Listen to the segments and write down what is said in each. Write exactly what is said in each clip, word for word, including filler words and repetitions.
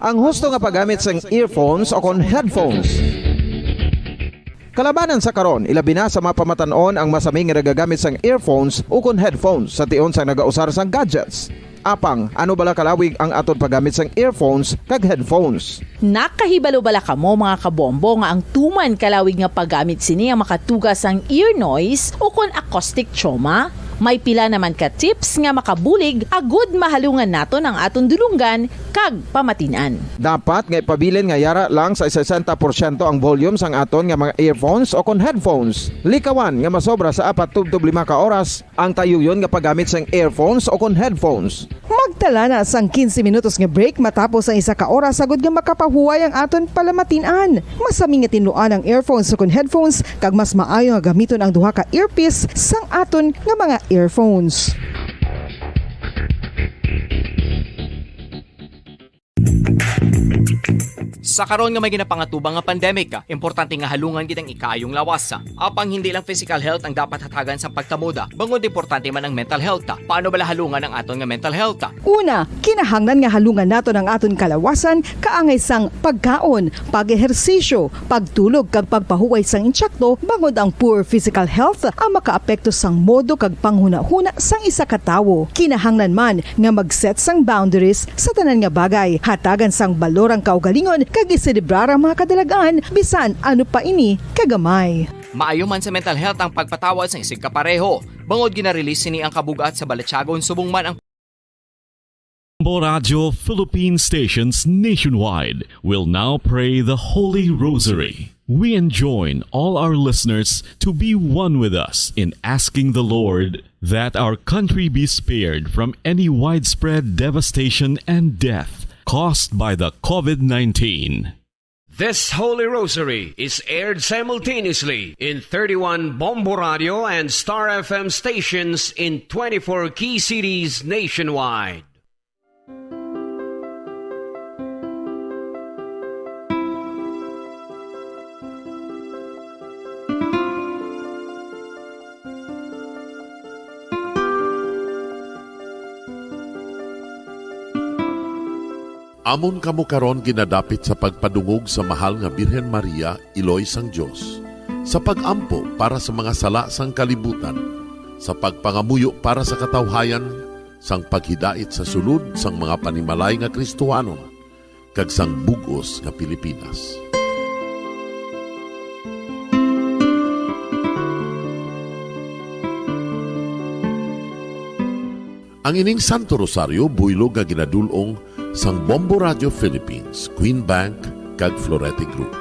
Ang husto nga paggamit sang earphones o kon headphones. Kalabanan sa karon, ilabi na sa mga pamatan-on ang masami nga nagagamit sang earphones o kon headphones sa tion sang nagausar sang gadgets. Apang, ano bala kalawig ang aton paggamit sang earphones kag headphones? Nakahibalo bala kamo, mga kabombo, nga ang tuman kalawig nga paggamit sini ang makatuga sang ear noise o kon acoustic trauma? May pila naman ka tips nga makabulig agud mahalungan naton ang aton dulonggan kag pamatin-an. Dapat nga ipabilin nga yara lang sa sesenta porsyento ang volume sang aton nga mga earphones o kon headphones. Likawan nga masobra sa apat tubtob lima ka oras ang tayuyon nga paggamit sang earphones o kon headphones. Magtala na sang quince minutos nga break matapos ang isa ka oras agud nga makapahuway ang aton palamatin-an. Masami nga tinluan ang earphones o kon headphones, kag mas maayo nga gamiton ang duha ka earpiece sang aton nga mga earphones. Sa karon nga may ginapangatubang nga pandemic, importante nga halungan gid ang ikaayong lawas. Apang hindi lang physical health ang dapat hatagan sang pagkamuda, bangod importante man ang mental health. Paano bala halungan ang aton nga mental health? Una, kinahanglan nga halungan naton ang aton kalawasan kaangay sang pagkaon, pag-ehersisyo, pagtulog kag pagpahuway sang insakto, bangod ang poor physical health ang makaapekto sang modo kag panghunahuna sang isa ka tawo. Kinahanglan man nga mag-set sang boundaries sa tanan nga bagay, hatagan sang balor ang kaugalingon kag iselebrar ang mga kadalag-an bisan ano pa ini kagamay. Maayo man sa mental health ang pagpatawad sang isigkapareho, bangod gina-release sini ang kabug-at sa balatyagon subong man ang Bombo Radio Philippine stations nationwide will now pray the Holy Rosary. We enjoin all our listeners to be one with us in asking the Lord that our country be spared from any widespread devastation and death caused by the COVID nineteen. This Holy Rosary is aired simultaneously in thirty-one Bombo Radio and Star F M stations in twenty-four key cities nationwide. Amon kamo karon ginadapit sa pagpadungog sa Mahal nga Birhen Maria, Iloy sang Dios, sa pag-ampo para sa mga sala sang kalibutan, sa pagpangamuyo para sa katawhayan, sang paghidait sa sulod sang mga panimalay nga Kristohanon, kag sang bug-os nga Pilipinas. Ang ining Santo Rosario buylog nga ginadul-ong sang Bombo Radio Philippines, Queen Bank, kag Florete Group.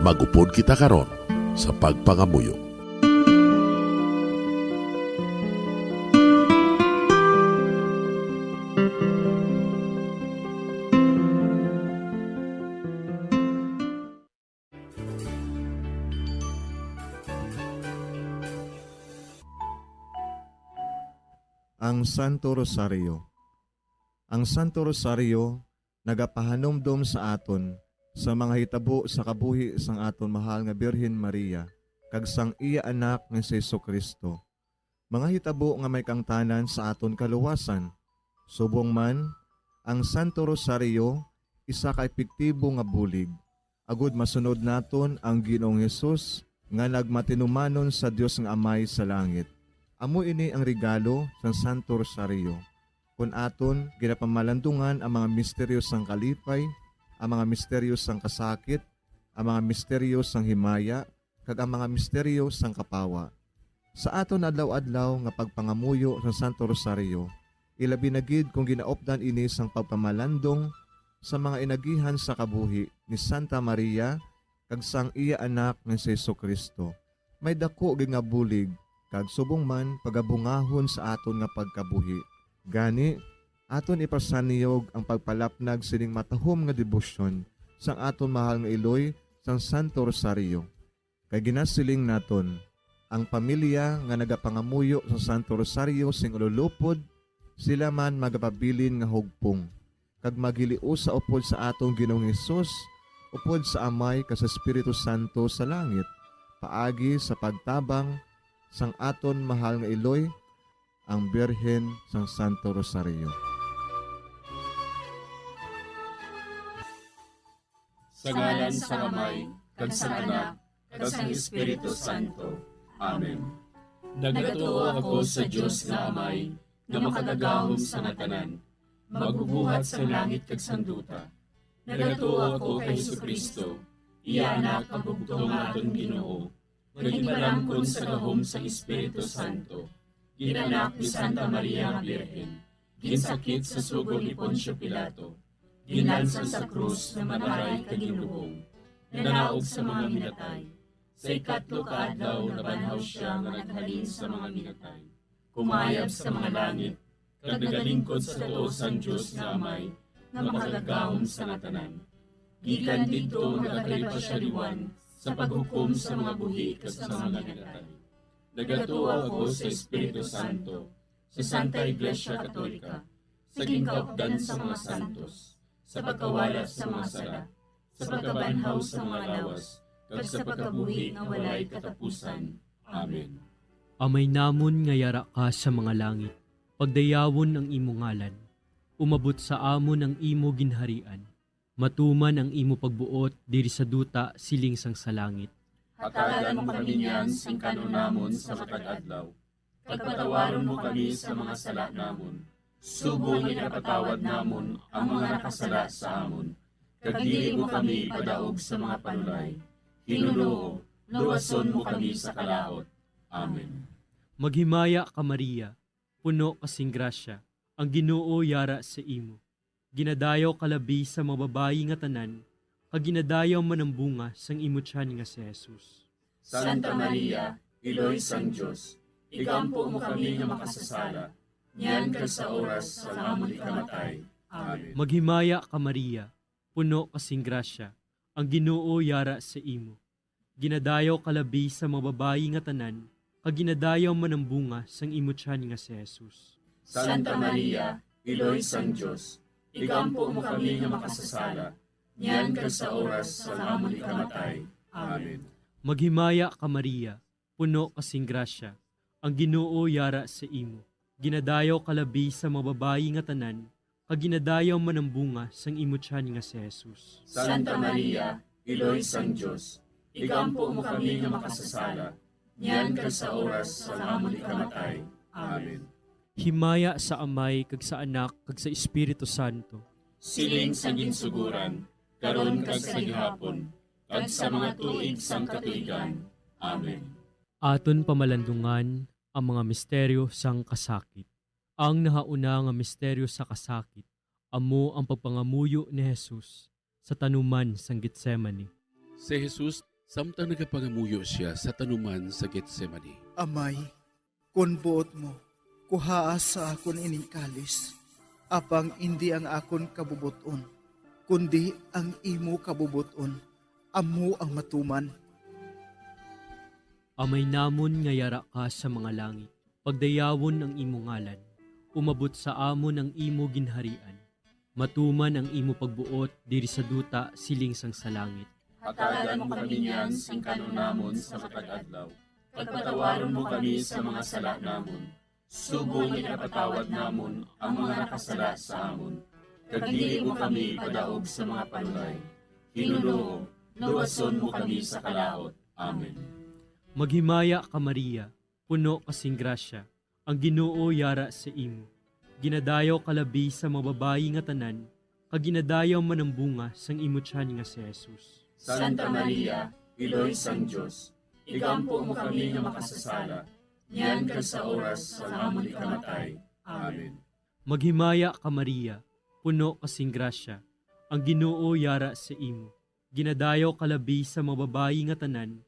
Mag-upod kita karon sa pagpangamuyo. Ang Santo Rosario. Ang Santo Rosario nagapahanumdom sa aton sa mga hitabo sa kabuhi sang aton mahal nga Birhen Maria kag sang iya Anak nga si Jesu-Cristo, mga hitabo nga may kaangtanan sa aton kaluwasan. Subong man, ang Santo Rosario isa ka epektibo nga bulig agud masunod naton ang Ginoong Hesus nga nagmatinumanon sa Dios nga Amay sa langit. Amo ini ang regalo sang Santo Rosario. Kon aton ginapamalandungan ang mga misteryo sang kalipay, ang mga misteryo sang kasakit, ang mga misteryo sang himaya, kag ang mga misteryo sang kapawa. Sa aton adlaw-adlaw nga pagpangamuyo sa Santo Rosario, ilabi na gid kon ginaupdan ini sang pagpamalandong sa mga inagihan sa kabuhi ni Santa Maria kag sang iya Anak nga si Jesu-Cristo, may daku gid nga bulig kag subong man pagabungahon sa aton nga pagkabuhi. Gani, aton ipasaniyog ang pagpalapnag sining matahom nga debosyon sang aton mahal nga iloy sang Santo Rosario. Kay ginasiling naton, ang pamilya nga nagapangamuyo sa Santo Rosario sing ululupod, sila man magapabilin nga hugpong, kag maghiliusa upod sa aton Ginoong Hesus, upod sa Amay kag sa Espiritu Santo sa langit, paagi sa pagtabang sang aton mahal nga iloy, ang Birhen sang Santo Rosario. Sa ngalan sang Amay, kag sang Anak, kag sang Espiritu Santo. Amen. Nagatuo ako sa Dios nga Amay, nga makagagahom sa nga tanan, magbubuhat sa langit kag sang duta. Nagatuo ako kay Jesu-Cristo, iya Anak nga bugtong nga aton Ginoo, nga ginpalangkon sa gahom sang Espiritu Santo, ginanak ni Santa Maria nga Birhen, ginsakit sa sugo ni Poncio Pilato, ginlansang sa krus nga mataray kag ginlubong, nanaog sa mga minatay. Sa ikatlo ka adlaw nabanhaw sia nga naghalin sa mga minatay, kumayab sa mga langit, kag nagalingkod sa tuo sang Dios nga Amay, nga makagagahom sa nga tanan. Gikan didto nagakari pa sia liwan sa paghukom sa mga buhi kag sa mga minatay. Nagatuo ako sa Espiritu Santo, sa Santa Iglesia Katolika, sa ginkaupdan sa mga santos, sa pagkawala sa mga sala, sa pagkabanhaw sa mga lawas, kag sa pagkabuhi nga walay katapusan. Amen. Amay namon nga yara ka sa mga langit, pagdayawon ang imo ngalan. Umabot sa amon ang imo ginharian. Matuman ang imo pagbuot diri sa duta siling sang sa langit. Hatagan mo kami niyan sing kan-on namon sa matag adlaw, kag patawaron mo kami sa mga sala namon, subong nga ginapatawad namon ang mga nakasala sa amon, kag dili mo kami ipadaog sa mga panulay. Hinunoo, luwason mo kami sa kalaut. Amen. Maghimaya ka, Maria, puno ka sing grasya, ang Ginoo yara sa imo. Ginadayaw ka labi sa mga babayi nga tanan, kag ginadayaw man ang bunga sang imo tiyan nga si Jesus. Santa Maria, Iloy sang Dios, igampo mo kami nga makasasala, niyan kag sa oras sang amon ikamatay. Amen. Maghimaya ka, Maria, puno ka sing grasya, ang Ginoo yara sa imo. Ginadayaw ka labi sa mga babayi nga tanan, kag ginadayaw man ang bunga sang imo tiyan nga si Jesus. Santa Maria, Iloy sang Dios, igampo mo kami nga makasasala, niyan kag sa oras sang amon ikamatay. Amen. Maghimaya ka, Maria, puno ka sing grasya, ang Ginoo yara sa imo. Ginadayaw ka labi sa mga babayi nga tanan, kag ginadayaw man ang bunga sang imo tiyan nga si Jesus. Santa Maria, Iloy sang Dios, igampo mo kami nga makasasala, niyan kag sa oras sang amon ikamatay. Amen. Himaya sa Amay kag sa Anak kag sa Espiritu Santo. Siling sa ginsuguran, karon kag sa gihapon, kag sa mga tuig sang katuigan. Amen. Aton pamalandungan ang mga misteryo sang kasakit. Ang nahauna nga misteryo sa kasakit amo ang pagpangamuyo ni Jesus sa tanuman sang Getsemani. Si Jesus, samtang nagapangamuyo sia sa tanuman sa Getsemani. Amay, kon buot mo, kuhaa sa akon ining kalis, apang indi ang akon kabubot-on, kundi ang imo kabubot-on, amo ang matuman. Amay namon nga yara ka sa mga langit, pagdayawon ang imo ngalan. Umabot sa amon ang imo ginharian. Matuman ang imo pagbuot diri sa duta siling sang sa langit. Hatagan mo kami niyan sing kan-on namon sa matag adlaw, kag patawaron mo kami sa mga sala namon, subong nga ginapatawad namon ang mga nakasala sa amon, kag dili mo kami ipadaog sa mga panulay. Ginoo, luwason mo kami sa kalaut. Amen. Maghimaya ka, Maria, puno ka sing grasya, ang Ginoo yara sa imo. Ginadayaw ka labi sa mga babayi nga tanan, kag ginadayaw man ang bunga sang imo tiyan nga si Jesus. Santa Maria, Iloy sang Dios, igampo mo kami nga makasasala, niyan kag sa oras sang amon ikamatay. Amen. Maghimaya ka, Maria, puno ka sing grasya, ang Ginoo yara sa imo. Ginadayaw ka labi sa mga babayi nga tanan,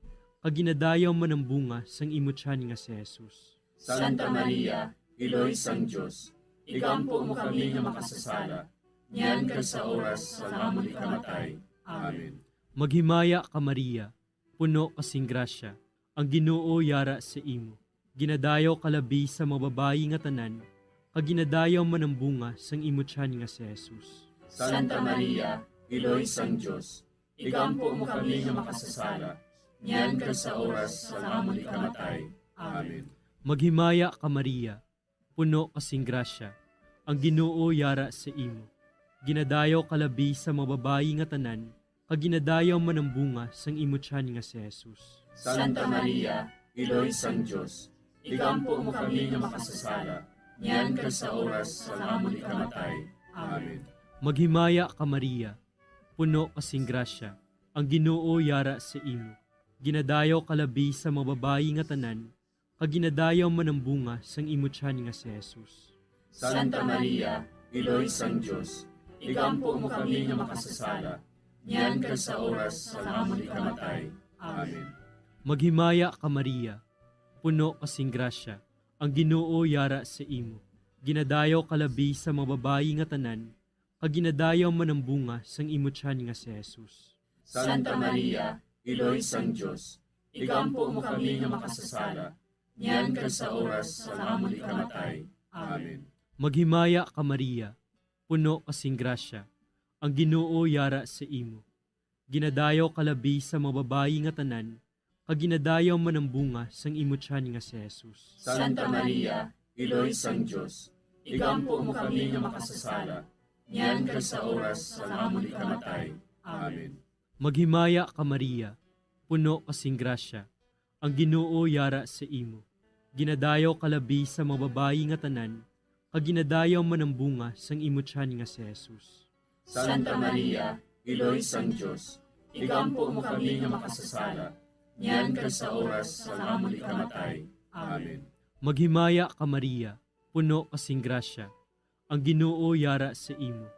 kag ginadayaw man ang bunga sang imo tiyan nga si Jesus. Santa Maria, Iloy sang Dios, igampo mo kami nga makasasala, niyan kag sa oras sang amon ikamatay. Amen. Maghimaya ka, Maria, puno ka sing grasya, ang Ginoo yara sa imo. Ginadayaw ka labi sa mga babayi nga tanan, kag ginadayaw man ang bunga sang imo tiyan nga si Jesus. Santa Maria, Iloy sang Dios, igampo mo kami nga makasasala, niyan kag sa oras sang amon ikamatay. Amen. Maghimaya ka, Maria, puno ka sing grasya, ang Ginoo yara sa imo. Ginadayaw ka labi sa mga babayi nga tanan, kag ginadayaw man ang bunga sang imo tiyan nga si Jesus. Santa Maria, Iloy sang Dios, igampo mo kami nga makasasala, niyan kag sa oras sang amon ikamatay. Amen. Maghimaya ka, Maria, puno ka sing grasya, ang Ginoo yara sa imo. Ginadayaw ka labi sa mga babayi nga tanan, kag ginadayaw man ang bunga sang imo tiyan nga si Jesus. Santa Maria, Iloy sang Dios, igampo mo kami nga makasasala, niyan kag sa oras sang amon ikamatay. Amen. Maghimaya ka, Maria, puno ka sing grasya, ang Ginoo yara sa imo. Ginadayaw ka labi sa mga babayi nga tanan, kag ginadayaw man ang bunga sang imo tiyan nga si Jesus. Santa Maria, Iloy sang Dios, igampo mo kami nga makasasala, niyan kag sa oras sang amon ikamatay. Amen. Maghimaya ka, Maria, puno ka sing grasya, ang Ginoo yara sa imo. Ginadayaw ka labi sa mga babayi nga tanan, kag ginadayaw man ang bunga sang imo tiyan nga si Jesus. Santa Maria, Iloy sang Dios, igampo mo kami nga makasasala, niyan kag sa oras sang amon ikamatay. Amen. Maghimaya ka, Maria, puno ka sing grasya, ang Ginoo yara sa imo. Ginadayaw ka labi sa mga babayi nga tanan, kag ginadayaw man ang bunga sang imo tiyan nga si Jesus. Santa Maria, Iloy sang Dios, igampo mo kami nga makasasala, niyan kag sa oras sang amon ikamatay. Amen. Maghimaya ka, Maria, puno ka sing grasya, ang Ginoo yara sa imo.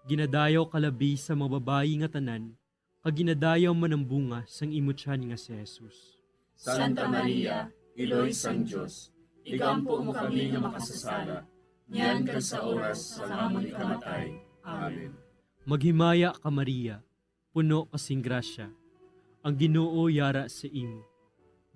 Ginadayaw ka labi sa mga babayi nga tanan, kag ginadayaw man ang bunga sang imo tiyan nga si Jesus. Santa Maria, Iloy sang Dios, igampo mo kami nga makasasala, niyan kag sa oras sang amon ikamatay. Amen. Maghimaya ka, Maria, puno ka sing grasya, ang Ginoo yara sa imo.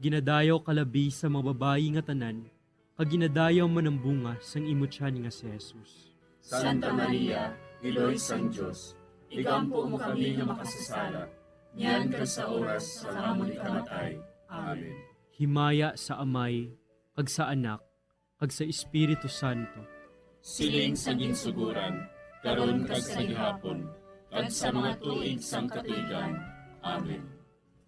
Ginadayaw ka labi sa mga babayi nga tanan, kag ginadayaw man ang bunga sang imo tiyan nga si Jesus. Santa Maria, Iloy sang Dios, igampo mo kami nga makasasala, niyan kag sa oras sang amon ikamatay. Amen. Himaya sa Amay, kag sa Anak, kag sa Espiritu Santo. Siling sa ginsuguran, karon kag sa gihapon, kag sa mga tuig sang katuigan. Amen.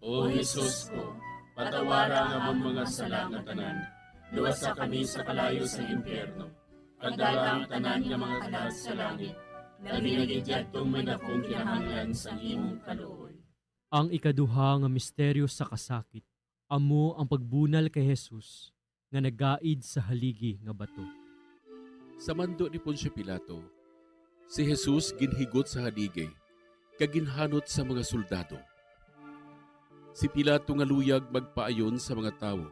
O Jesus ko, patawara ang amon mga sala nga tanan, luwasa kami sa kalayo sa impyerno, kag dala ang tanan nga mga kalag sa langit, labi na gid yadtong may dakong kinahanglan sang imong kaluoy. Ang ikaduha nga misteryo sa kasakit, amo ang pagbunal kay Jesus nga nagaid sa haligi nga bato. Sa mando ni Poncio Pilato, si Jesus ginhigot sa haligi kag ginhanot sa mga soldado. Si Pilato nga luyag magpaayon sa mga tawo,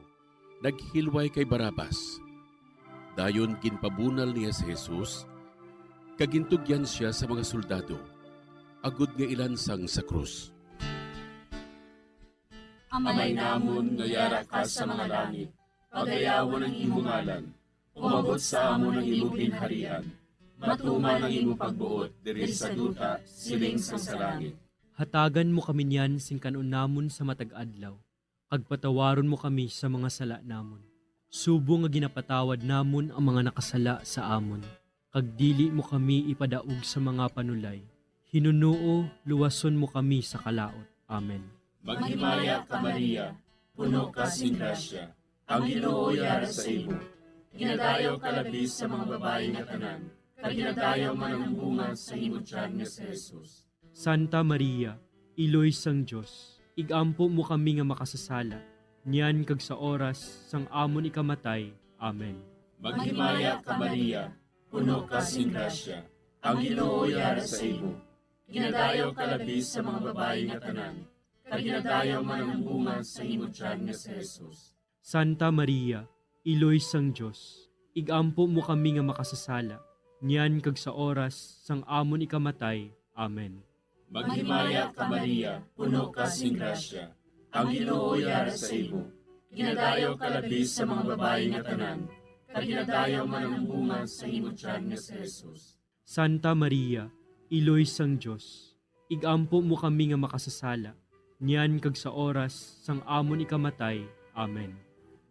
naghilway kay Barrabas. Dayon ginpabunal niya si Jesus, kag gintugyan sia sa mga soldado, agod nga ilansang sa krus. Amay namon nga yara ka sa mga langit, pagayawon ang imo ngalan. Umabot sa amon ang imo ginharian. Matuman ang imo pagbuot diri sa duta, siling sa, sa langit. Hatagan mo kami niyan sing kan-on namon sa matag adlaw, kag patawaron mo kami sa mga sala namon, subong nga ginapatawad namon ang mga nakasala sa amon. Kag dili mo kami ipadaog sa mga panulay. Hinunoo, luwason mo kami sa kalaut. Amen. Maghimaya ka, Maria, puno ka sing grasya, ang Ginoo yara sa imo. Ginadayaw ka labi sa mga babayi nga tanan, kag ginadayaw man ang bunga sa imo tiyan nga si Jesus. Santa Maria, Iloy sang Dios, ig-ampo mo kami nga makasasala, niyan kag sa oras sang amon ikamatay. Amen. Maghimaya ka, Maria, puno ka sing grasya, ang Ginoo yara sa imo. Ginadayaw ka labi sa mga babayi nga tanan, kag ginadayaw man ang bunga sa imo tiyan nga si Jesus. Santa Maria, Iloy sang Dios, ig-ampo mo kami nga makasasala, niyan kag sa oras sang amon ikamatay. Amen. Maghimaya ka, Maria, puno ka sing grasya, ang Ginoo yara sa imo. Ginadayaw ka labi sa mga babayi nga tanan, kag ginadayaw man ang bunga sa imo tiyan nga si Jesus. Santa Maria, Iloy sang Dios, ig-ampo mo kami nga makasasala, niyan kag sa oras sang amon ikamatay. Amen.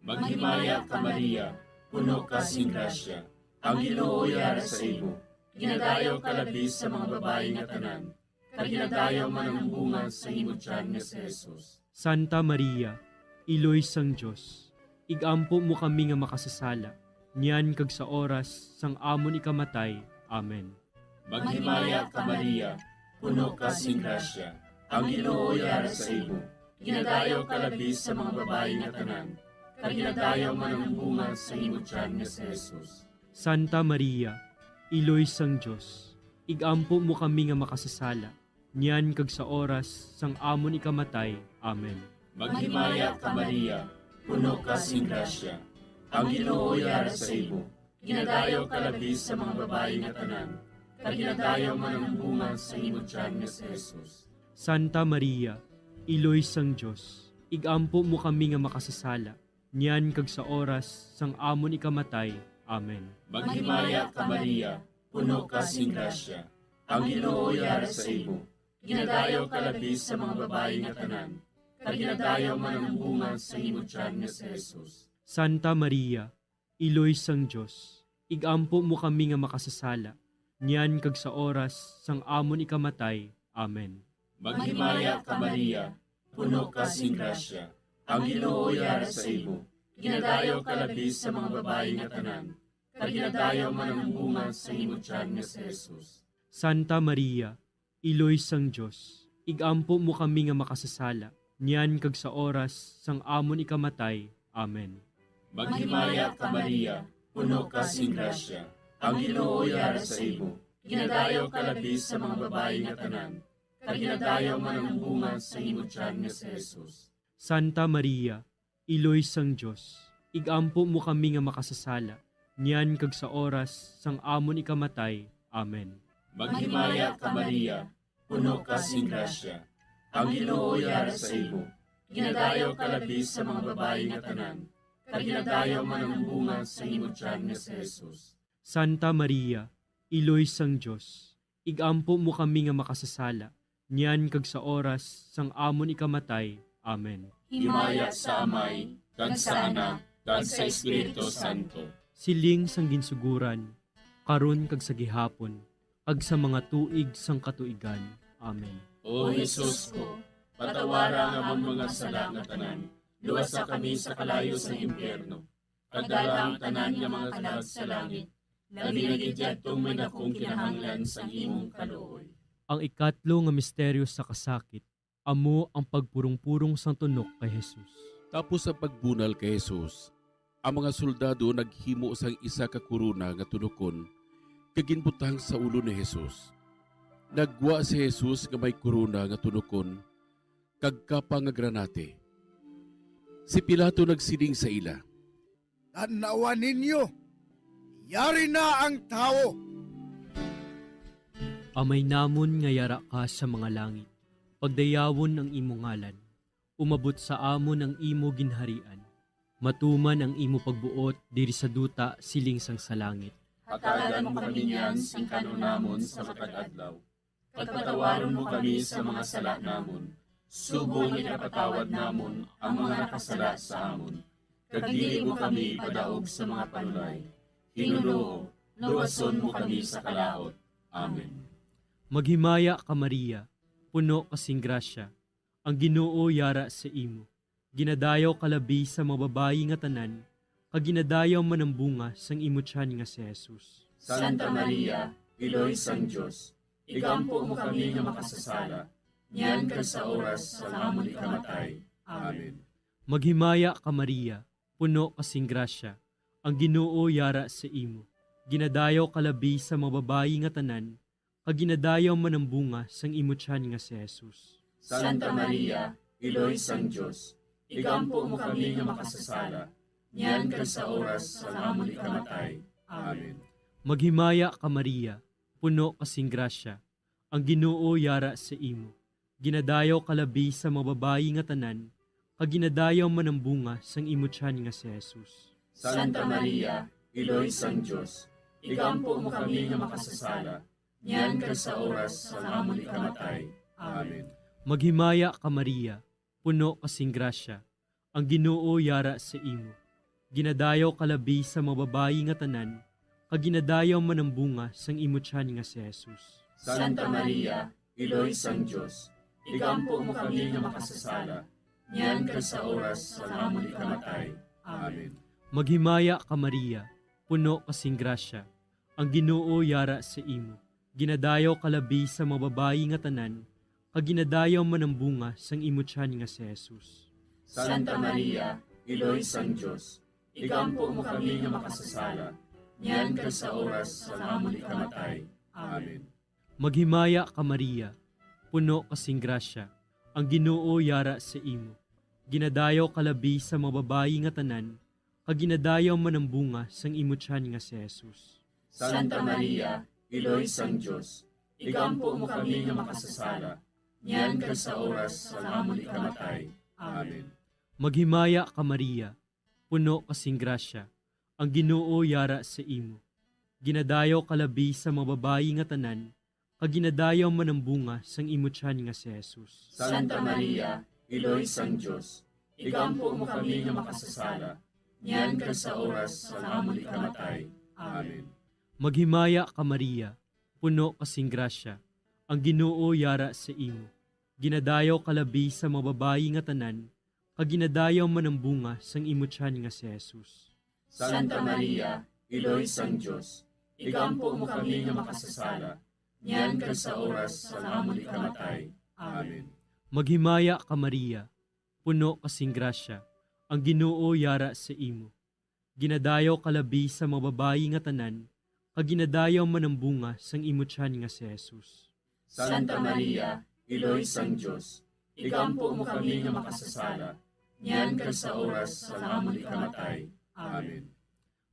Maghimaya ka, Maria, puno ka sing grasya, ang Ginoo yara sa imo. Ginadayaw ka labi sa mga babayi nga tanan, kag ginadayaw man ang bunga sa imo tiyan nga si Jesus. Santa Maria, Iloy sang Dios, ig-ampo mo kami nga makasasala, niyan kag sa oras sang amon ikamatay. Amen. Maghimaya ka, Maria, puno ka sing grasya, ang Ginoo yara sa imo. Ginadayaw ka labi sa mga babayi nga tanan, kag ginadayaw man ang bunga sa imo tiyan nga si Jesus. Santa Maria, Iloy sang Dios, ig-ampo mo kami nga makasasala, niyan kag sa oras sang amon ikamatay. Amen. Maghimaya ka, Maria, puno ka sing grasya, ang Ginoo yara sa imo. Ginadayaw ka labi sa mga babayi nga tanan, kag ginadayaw man ang bunga sa imo tiyan nga si Jesus. Santa Maria, Iloy sang Dios, ig-ampo mo kami nga makasasala, niyan kag sa oras sang amon ikamatay. Amen. Maghimaya ka, Maria, puno ka sing grasya, ang Ginoo yara sa imo. Ginadayaw ka labi sa mga babayi nga tanan, kag ginadayaw man ang bunga sa imo tiyan nga si Jesus. Santa Maria, Iloy sang Dios, ig-ampo mo kami nga makasasala, niyan kag sa oras sang amon ikamatay. Amen. Maghimaya ka, Maria, puno ka sing grasya, ang Ginoo yara sa imo. Ginadayaw ka labi sa mga babayi nga tanan, kag ginadayaw man ang bunga sa imo tiyan nga si Jesus. Santa Maria, Iloy sang Dios, ig-ampo mo kami nga makasasala, niyan kag sa oras sang amon ikamatay. Amen. Maghimaya ka, Maria, puno ka sing grasya, ang Ginoo yara sa imo. Ginadayaw ka labi sa mga babayi nga tanan, kag ginadayaw man ang bunga sa imo tiyan nga si Jesus. Santa Maria, Iloy sang Dios, ig-ampo mo kami nga makasasala, niyan kag sa oras sang amon ikamatay. Amen. Maghimaya ka, Maria, puno ka sing grasya, ang Ginoo yara sa imo. Ginadayaw ka labi sa mga babayi nga tanan, kag ginadayaw man ang bunga sa imo tiyan nga si Jesus. Santa Maria, Iloy sang Dios, ig-ampo mo kami nga makasasala, niyan kag sa oras sang amon ikamatay. Amen. Himaya sa Amay, kag sa Anak, kag sa Espiritu Santo. Siling sang ginsuguran, karon kag sa gihapon, kag sa mga tuig sang katuigan. Amen. O Jesus ko, patawara ang amon mga sala nga tanan, luwasa kami sa kalayo sang impyerno, kag dala ang tanan nga mga kalag sa langit, labi na gid yadtong may dakong kinahanglan sang imong kaluoy. Ang ikatlo nga misteryo sa kasakit, amo ang pagpurong-purong sang tunok kay Jesus. Tapos sa pagbunal kay Jesus, ang mga soldado naghimo sang isa ka korona nga tunokon kag ginbutang sa ulo ni Jesus. Naggwa si Jesus nga may korona nga tunokon kag kapa nga granate. Si Pilato nagsiling sa ila, "Tan-awa ninyo, yari na ang tawo." Amay namon nga yara ka sa mga langit, pagdayawon ang imo ngalan. Umabot sa amon ang imo ginharian. Matuman ang imo pagbuot diri sa duta siling sang sa langit. Hatagan mo kami niyan sing kan-on namon sa matag adlaw. Kag patawaron mo kami sa mga sala namon, subong nga ginapatawad namon ang mga nakasala sa amon. Kag dili mo kami ipadaog sa mga panulay. Hinunoo, luwason mo kami sa kalaut. Amen. Maghimaya ka, Maria, puno ka sing grasya, ang Ginoo yara sa imo. Ginadayaw ka labi sa mga babayi nga tanan, kag ginadayaw man ang bunga sang imo tiyan nga si Jesus. Santa Maria, Iloy sang Dios, igampo mo kami nga makasasala, niyan kag sa oras sang amon ikamatay. Amen. Maghimaya ka, Maria, puno ka sing grasya, ang Ginoo yara sa imo. Ginadayaw ka labi sa mga babayi nga tanan, kag ginadayaw man ang bunga sang imo tiyan nga si Jesus. Santa Maria, Iloy sang Dios, igampo mo kami nga makasasala, niyan kag sa oras sang amon ikamatay. Amen. Maghimaya ka, Maria, puno ka sing grasya, ang Ginoo yara sa imo. Ginadayaw ka labi sa mga babayi nga tanan, kag ginadayaw man ang bunga sang imo tiyan nga si Jesus. Santa Maria, Iloy sang Dios, igampo mo kami nga makasasala, niyan kag sa oras sang amon ikamatay. Amen. Maghimaya ka, Maria, puno ka sing grasya, ang Ginoo yara sa imo. Ginadayaw ka labi sa mga babayi nga tanan, kag ginadayaw man ang bunga sang imo tiyan nga si Jesus. Santa Maria, Iloy sang Dios, igampo mo kami nga makasasala, niyan kag sa oras sang amon ikamatay. Amen. Maghimaya ka, Maria, puno ka sing grasya, ang Ginoo yara sa imo. Ginadayaw ka labi sa mga babayi nga tanan, kag ginadayaw man ang bunga sang imo tiyan nga si Jesus. Santa Maria, Iloy sang Dios, igampo mo kami nga makasasala, niyan kag sa oras sang amon ikamatay. Amen. Maghimaya ka, Maria, puno ka sing grasya, ang Ginoo yara sa imo. Ginadayaw ka labi sa mga babayi nga tanan, kag ginadayaw man ang bunga sang imo tiyan nga si Jesus. Santa Maria, Iloy sang Dios, igampo mo kami nga makasasala, niyan kag sa oras sang amon ikamatay. Amen. Maghimaya ka, Maria, puno ka sing grasya, ang Ginoo yara sa imo. Ginadayaw ka labi sa mga babayi nga tanan, kag ginadayaw man ang bunga sang imo tiyan nga si Jesus. Santa Maria, Iloy sang Dios, igampo mo kami nga makasasala, niyan kag sa oras sang amon ikamatay. Amen. Maghimaya ka, Maria, puno ka sing grasya, ang Ginoo yara sa imo. Ginadayaw ka labi sa mga babayi nga tanan, kag ginadayaw man ang bunga sang imo tiyan nga si Jesus. Santa Maria, Iloy sang Dios, igampo mo kami nga makasasala, niyan kag sa oras sang amon ikamatay. Amen. Maghimaya ka, Maria, puno ka sing grasya, ang Ginoo yara sa imo. Ginadayaw ka labi sa mga babayi nga tanan, kag ginadayaw man ang bunga sang imo tiyan nga si Jesus. Santa Maria, Iloy sang Dios, igampo mo kami nga makasasala, niyan kag sa oras sang amon ikamatay. Amen.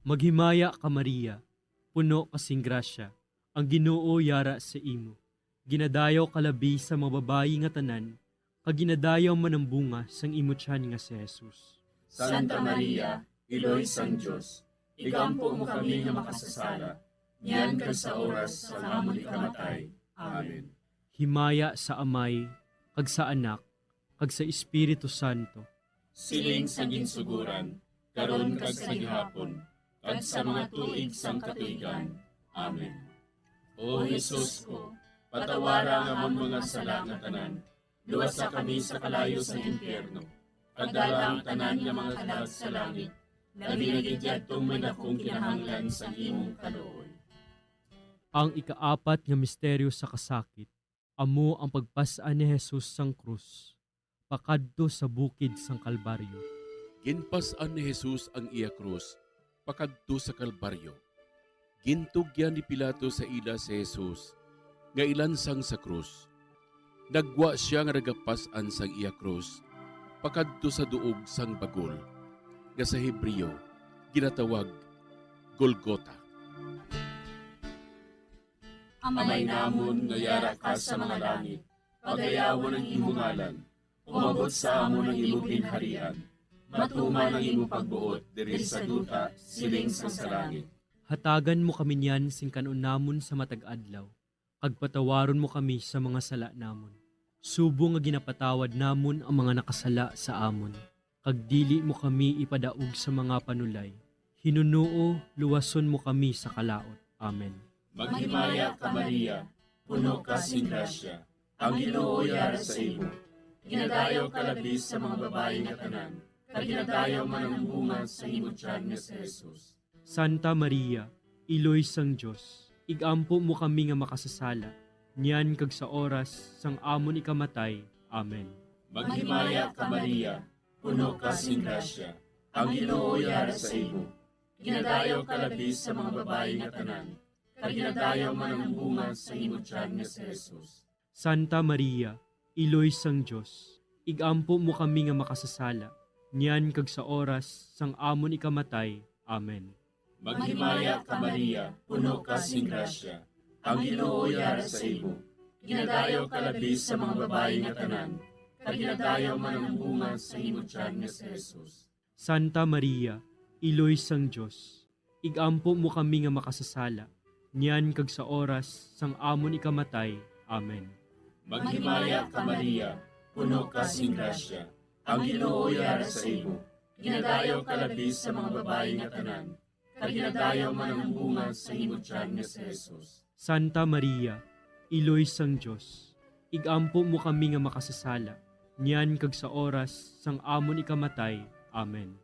Maghimaya ka, Maria, puno ka sing grasya, ang Ginoo yara sa imo. Ginadayaw ka labi sa mga babayi nga tanan, kag ginadayaw man ang bunga sang imo tiyan nga si Jesus. Santa Maria, Iloy sang Dios, igampo mo kami nga makasasala, niyan kag sa oras sang amon ikamatay. Amen. Himaya sa Amay, kag sa Anak, kag sa Espiritu Santo. Siling sa ginsuguran, karon kag sa gihapon, kag sa mga tuig sang katuigan. Amen. O Jesus ko, patawara ang amon mga sala nga tanan, luwasa kami sa kalayo sa impyerno, kag dala ang tanan nga mga kalag sa langit, labi na gid yadtong may dakong kinahanglan sang imong kaluoy. Ang ikaapat nga misteryo sa kasakit, amo ang pagpas-an ni Jesus sang krus pakadto sa bukid sang Kalbaryo. Ginpas-an ni Jesus ang iya krus pakadto sa Kalbaryo. Gintugyan ni Pilato sa ila si Jesus nga ilansang sa krus. Naggwa sia nga nagapas-an sang iya krus pakadto sa duog sang bagol, nga sa Hebreo ginatawag Golgota. Amay namon nga yara ka sa mga langit, pagayawon ang imo ngalan. Umabot sa amon ang imo ginharian. Matuman ang imo pagbuot diri sa duta, siling sang sa langit. Hatagan mo kami niyan sing kan-on namon sa matag adlaw, kag patawaron mo kami sa mga sala namon, subong nga ginapatawad namon ang mga nakasala sa amon. Kag dili mo kami ipadaog sa mga panulay. Hinunoo, luwason mo kami sa kalaut. Amen. Maghimaya ka, Maria, puno ka sing grasya, ang Ginoo yara sa imo. Ginadayaw ka labi sa mga babayi nga tanan, kag ginadayaw man ang bunga sa imo tiyan nga si Jesus. Santa Maria, Iloy sang Dios, igampo mo kami nga makasasala, niyan kag sa oras sang amon ikamatay. Amen. Maghimaya ka, Maria, puno ka sing grasya, ang Ginoo yara sa imo. Ginadayaw ka labi sa mga babayi nga tanan, kag ginadayaw man ang bunga sa imo tiyan nga si Jesus. Santa Maria, Iloy sang Dios, igampo mo kami nga makasasala, niyan kag sa oras sang amon ikamatay. Amen. Maghimaya ka, Maria, puno ka sing grasya, ang Ginoo yara sa imo. Ginadayaw ka labi sa mga babayi nga tanan, kag ginadayaw man ang bunga sa imo tiyan nga si Jesus. Santa Maria, Iloy sang Dios, igampo mo kami nga makasasala, niyan kag sa oras sang amon ikamatay. Amen. Maghimaya ka, Maria, puno ka sing grasya, ang Ginoo yara sa imo. Ginadayaw ka labi sa mga babayi nga tanan, kag ginadayaw man ang bunga sa imo tiyan nga si Jesus. Santa Maria, Iloy sang Dios, igampo mo kami nga makasasala, niyan kag sa oras sang amon ikamatay. Amen.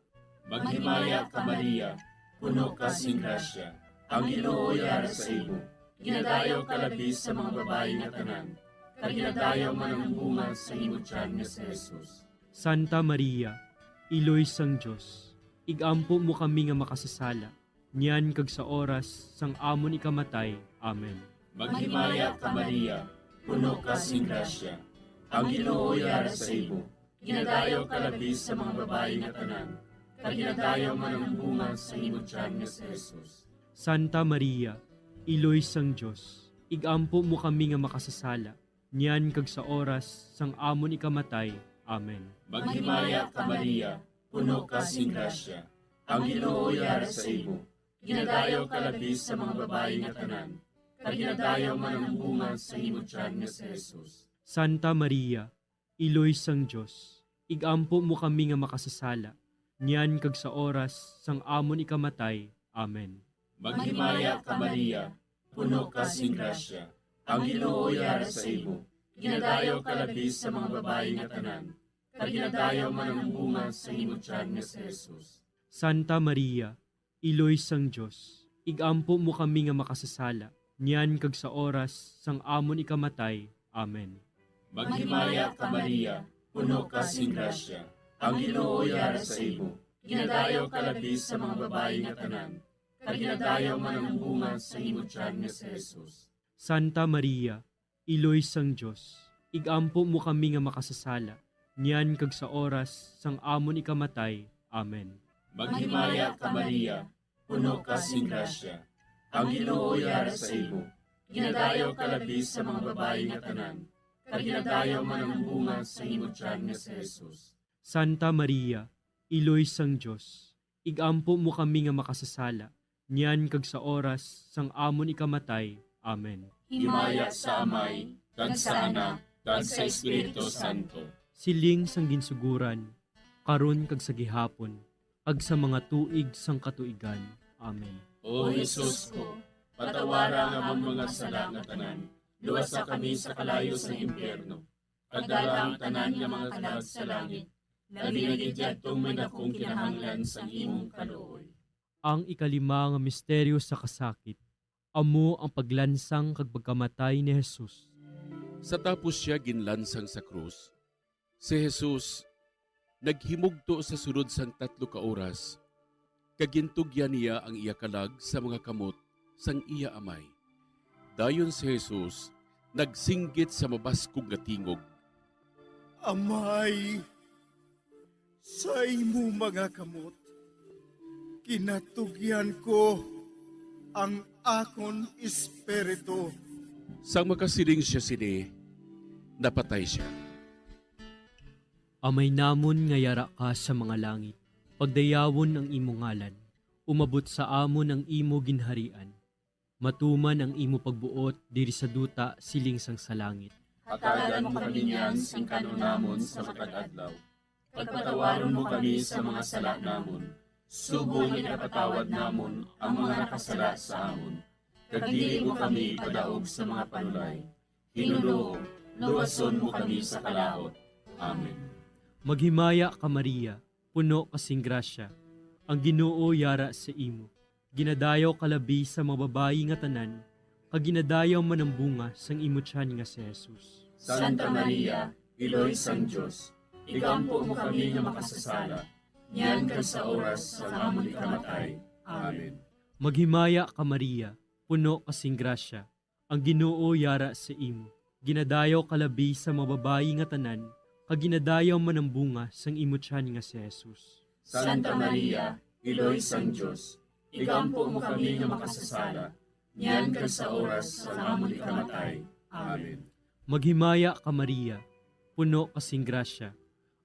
Maghimaya ka, Maria, puno ka sing grasya, ang Ginoo yara sa imo. Ginadayaw ka labi sa mga babayi nga tanan, kag ginadayaw man ang bunga sa imo tiyan nga si Jesus. Santa Maria, Iloy sang Dios, igampo mo kami nga makasasala, niyan kag sa oras sang amon ikamatay. Amen. Maghimaya ka, Maria, puno ka sing grasya, ang Ginoo yara sa imo. Ginadayaw ka labi sa mga babayi nga tanan, kag ginadayaw man ang bunga sa imo tiyan nga si Jesus. Santa Maria, Iloy sang Dios, igampo mo kami nga makasasala, niyan kag sa oras sang amon ikamatay. Amen. Maghimaya ka, Maria, puno ka sing grasya, ang Ginoo yara sa imo. Ginadayaw ka labi sa mga babayi nga tanan, kag ginadayaw man ang bunga sa imo tiyan nga si Jesus. Santa Maria, Iloy sang Dios, igampo mo kami nga makasasala, niyan kag sa oras sang amon ikamatay. Amen. Maghimaya ka, Maria, puno ka sing grasya, ang Ginoo yara sa imo. Ginadayaw ka labi sa mga babayi nga tanan, kag ginadayaw man ang bunga sa imo tiyan nga si Jesus. Santa Maria, Iloy sang Dios, igampo mo kami nga makasasala, niyan kag sa oras sang amon ikamatay. Amen. Maghimaya ka, Maria, puno ka sing grasya, ang Ginoo yara sa imo. Ginadayaw ka labi sa mga babayi nga tanan, kag ginadayaw man ang bunga sa imo tiyan nga si Jesus. Santa Maria, Iloy sang Dios, igampo mo kami nga makasasala, niyan kag sa oras sang amon ikamatay. Amen. Maghimaya ka, Maria, puno ka sing grasya, ang Ginoo yara sa imo. Ginadayaw ka labi sa mga babayi nga tanan, kag ginadayaw man ang bunga sa imo tiyan nga si Jesus. Santa Maria, Iloy sang Dios, igampo mo kami nga makasasala, niyan kag sa oras sang amon ikamatay. Amen. Himaya sa Amay, kag sa Anak, kag sa Espiritu Santo. Siling sang ginsuguran, karon kag sa gihapon, kag sa mga tuig sang katuigan. Amen. O Jesus ko, patawara ang amon mga sala nga tanan, luwasa kami sa kalayo sang impyerno, kag dala ang tanan nga mga kalag sa langit, labi na gid yadtong may dakong kinahanglan sang imong kaluoy. Ang ikalima nga misteryo sa kasakit, amo ang paglansang kag pagkamatay ni Jesus. Sa tapos sia ginlansang sa krus, si Jesus naghimugto sa sulod sang tatlo ka oras, kag gintugyan niya ang iya kalag sa mga kamot sang iya Amay. Dayon si Jesus nagsinggit sa mabaskog nga tingog, "Amay, sa imo mga kamot ginatugyan ko ang akon espiritu." Sang makasiling sia sini, napatay sia. Amay namon nga yara ka sa mga langit, pagdayawon ang imo ngalan, umabot sa amon ang imo ginharian, matuman ang imo pagbuot diri sa duta siling sang sa langit. Hatagan mo kami niyan sing kan-on namon sa matag adlaw, kag patawaron mo kami sa mga sala namon, subong nga ginapatawad namon ang mga nakasala sa amon, kag dili mo kami ipadaog sa mga panulay. Ginoo, luwason mo kami sa kalaut. Amen. Maghimaya ka, Maria, puno ka sing grasya, ang Ginoo yara sa imo. Ginadayaw ka labi sa mga babayi nga tanan, kag ginadayaw man ang bunga sang imo tiyan nga si Jesus. Santa Maria, Iloy sang Dios, igampo mo kami nga makasasala, niyan kag sa oras sang amon ikamatay. Amen. Maghimaya ka, Maria, puno ka sing grasya, ang Ginoo yara sa imo. Ginadayaw ka labi sa mga babayi nga tanan, kag ginadayaw man ang bunga sang imo tiyan nga si Jesus. Santa Maria, Iloy sang Dios, igampo mo kami nga makasasala, niyan kag sa oras sang amon ikamatay. Amen. Maghimaya ka, Maria, puno ka sing grasya,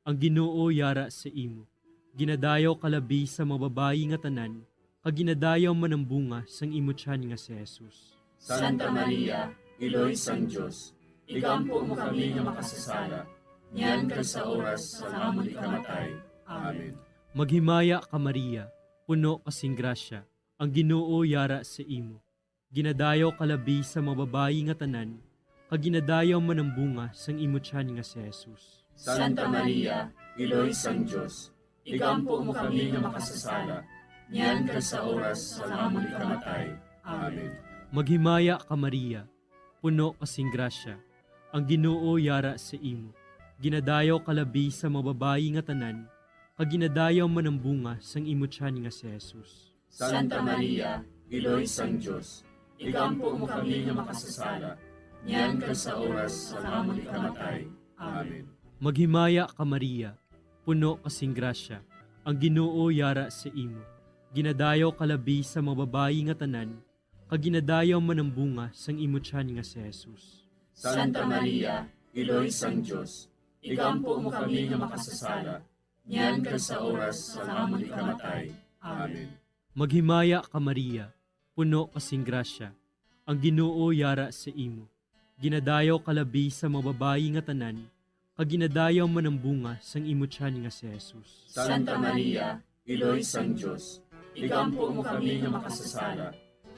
ang Ginoo yara sa imo. Ginadayaw ka labi sa mga babayi nga tanan, kag ginadayaw man ang bunga sang imo tiyan nga si Jesus. Santa Maria, Iloy sang Dios, igampo mo kami nga makasasala, niyan kag sa oras sang amon ikamatay. Amen. Maghimaya ka, Maria, puno ka sing grasya, ang Ginoo yara sa imo. Ginadayaw ka labi sa mga babayi nga tanan, kag ginadayaw man ang bunga sang imo tiyan nga si Jesus. Santa Maria, Iloy sang Dios, igampo mo kami nga makasasala, niyan kag sa oras sang amon ikamatay. Amen. Maghimaya ka, Maria, puno ka sing grasya, ang Ginoo yara sa imo. Ginadayaw ka labi sa mga babayi nga tanan, kag ginadayaw man ang bunga sang imo tiyan nga si Jesus. Santa Maria, Iloy sang Dios, igampo mo kami nga makasasala, niyan kag sa oras sang amon ikamatay. Amen. Maghimaya ka, Maria, puno ka sing grasya, ang Ginoo yara sa imo. Ginadayaw ka labi sa mga babayi nga tanan, kag ginadayaw man ang bunga sang imo tiyan nga si Jesus. Santa Maria, Iloy sang Dios, igampo mo kami nga makasasala, niyan kag sa oras sang amon ikamatay. Amen. Maghimaya ka, Maria, puno ka sing grasya, ang Ginoo yara sa imo. Ginadayaw ka labi sa mga babayi nga tanan, kag ginadayaw man ang bunga sang imo tiyan nga si Jesus. Santa Maria, Iloy sang Dios, igampo mo kami nga makasasala,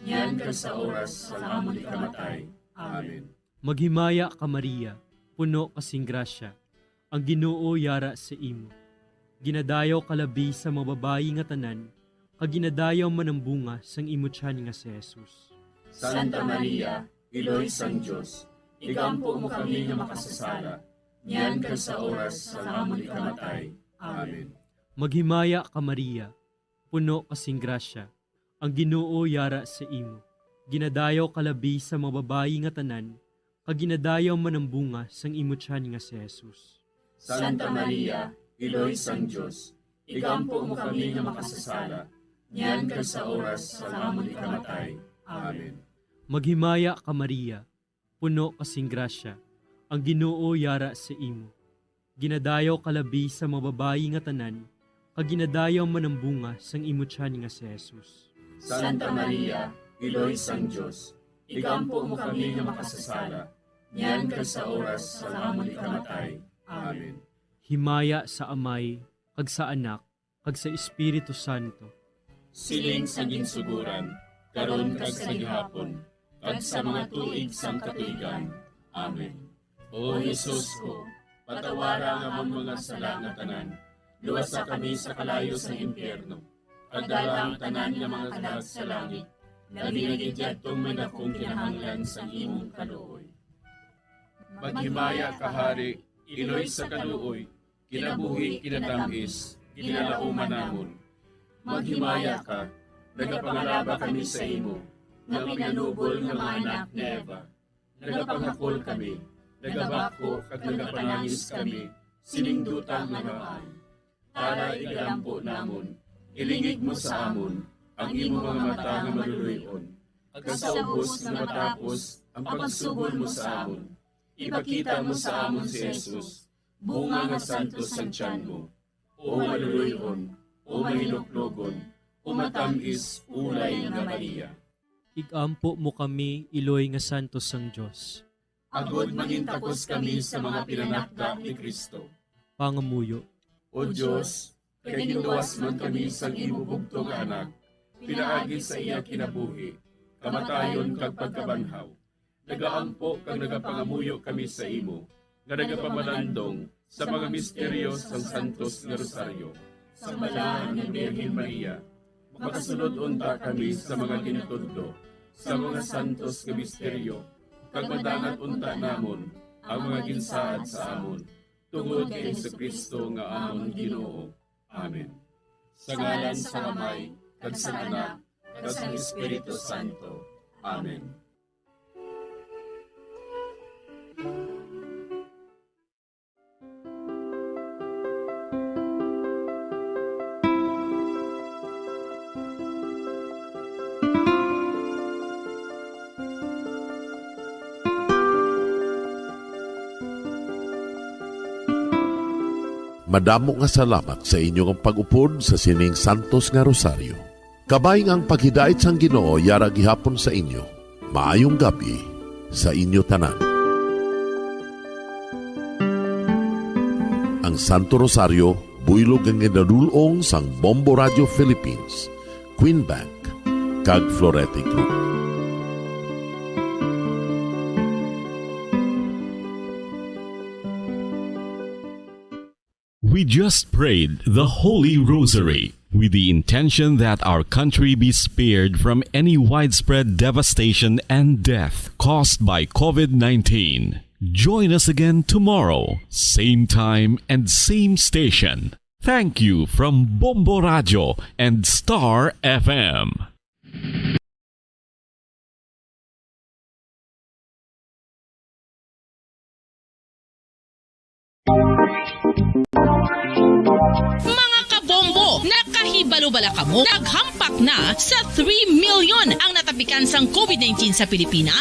niyan kag sa oras sang amon ikamatay. Amen. Maghimaya ka, Maria, puno ka sing grasya, ang Ginoo yara sa imo. Ginadayaw ka labi sa mga babayi nga tanan, kag ginadayaw man ang bunga sang imo tiyan nga si Jesus. Santa Maria, Iloy sang Dios, igampo mo kami nga makasasala, niyan kag sa oras sang amon ikamatay. Amen. Maghimaya ka, Maria, puno ka sing grasya, ang Ginoo yara sa imo. Ginadayaw ka labi sa mga babayi nga tanan, kag ginadayaw man ang bunga sang imo tiyan nga si Jesus. Santa Maria, Iloy sang Dios, igampo mo kami nga makasasala, niyan kag sa oras sang amon ikamatay. Amen. Maghimaya ka, Maria, puno ka sing grasya, ang Ginoo yara sa imo. Ginadayaw ka labi sa mga babayi nga tanan, kag ginadayaw man ang bunga sang imo tiyan nga si Jesus. Santa Maria, Iloy sang Dios, igampo mo kami nga makasasala, niyan kag sa oras sang amon ikamatay. Amen. Himaya sa Amay, kag sa Anak, kag sa Espiritu Santo. Siling sa ginsugoran, karon kag sa gihapon, kag sa mga tuig sang katuigan. Amen. O Jesus ko, patawara ang amon mga sala nga tanan, luwasa kami sa kalayo sang impyerno, kag dala ang tanan nga mga kalag sa langit, labi na gid yadtong may dakong kinahanglan sang imong kaluoy. Maghimaya ka, Hari, Iloy sa kaluoy, kinabuhi, kinatamis, ginalauman namon. Maghimaya ka, nagapangalaba kami sa imo, nga pinanubol nga mga anak ni Eva. Nagapangakol kami, nagabakho kag nagapanangis kami sining duta nga namaan. Tara, igalampo namon, ilingig mo sa amon ang imo mga mata nga maluloy-on, kag sa ubos nga matapos ang pagsugol mo sa amon, ipakita mo sa amon si Jesus, bunga nga santos sang tiyan mo, o maluloy-on, o mahinuklogon, o matamis, ulay nga Maria. Igampo mo kami, iloy nga santos sang Dios. Agod mangintakos kami sa mga pinanakda ni Cristo. Pangamuyo. O Dios, kay ginluwas man kami sang imo bugtong nga Anak, pinaagi sa iya kinabuhi, kamatayon, kag pagkabanhaw, nagaampo kag nagapangamuyo kami sa imo, nga nagapamalandong sa mga misteryo sang Santos nga Rosaryo. Sa Balaan nga Birhen Maria, makasulod unta kami sa mga ginatudlo sa mga santos nga misteryo, kag madangat unta namon ang mga ginsaad sa amon, tungod kay Jesu-Cristo nga amon Ginoo. Amen. Sa ngalan sang Amay, kag sang Anak, kag sang Espiritu Santo. Amen. Madamo nga salamat sa inyo nga pag-upod sa sining santos nga rosaryo. Kabay nga ang paghidait sang Ginoo yara gihapon sa inyo. Maayong gab-i sa inyo tanan. Ang Santo Rosario, buylog nga ginadul-ong sang Bombo Radio Philippines, Queen Bank, kag Florete Group. We just prayed the Holy Rosary with the intention that our country be spared from any widespread devastation and death caused by COVID nineteen. Join us again tomorrow, same time and same station. Thank you from Bombo Radio and Star F M. Mga kabombo, nakahibalo bala kamo? Naghampak na sa three million ang natapikan sang COVID nineteen sa Pilipinas.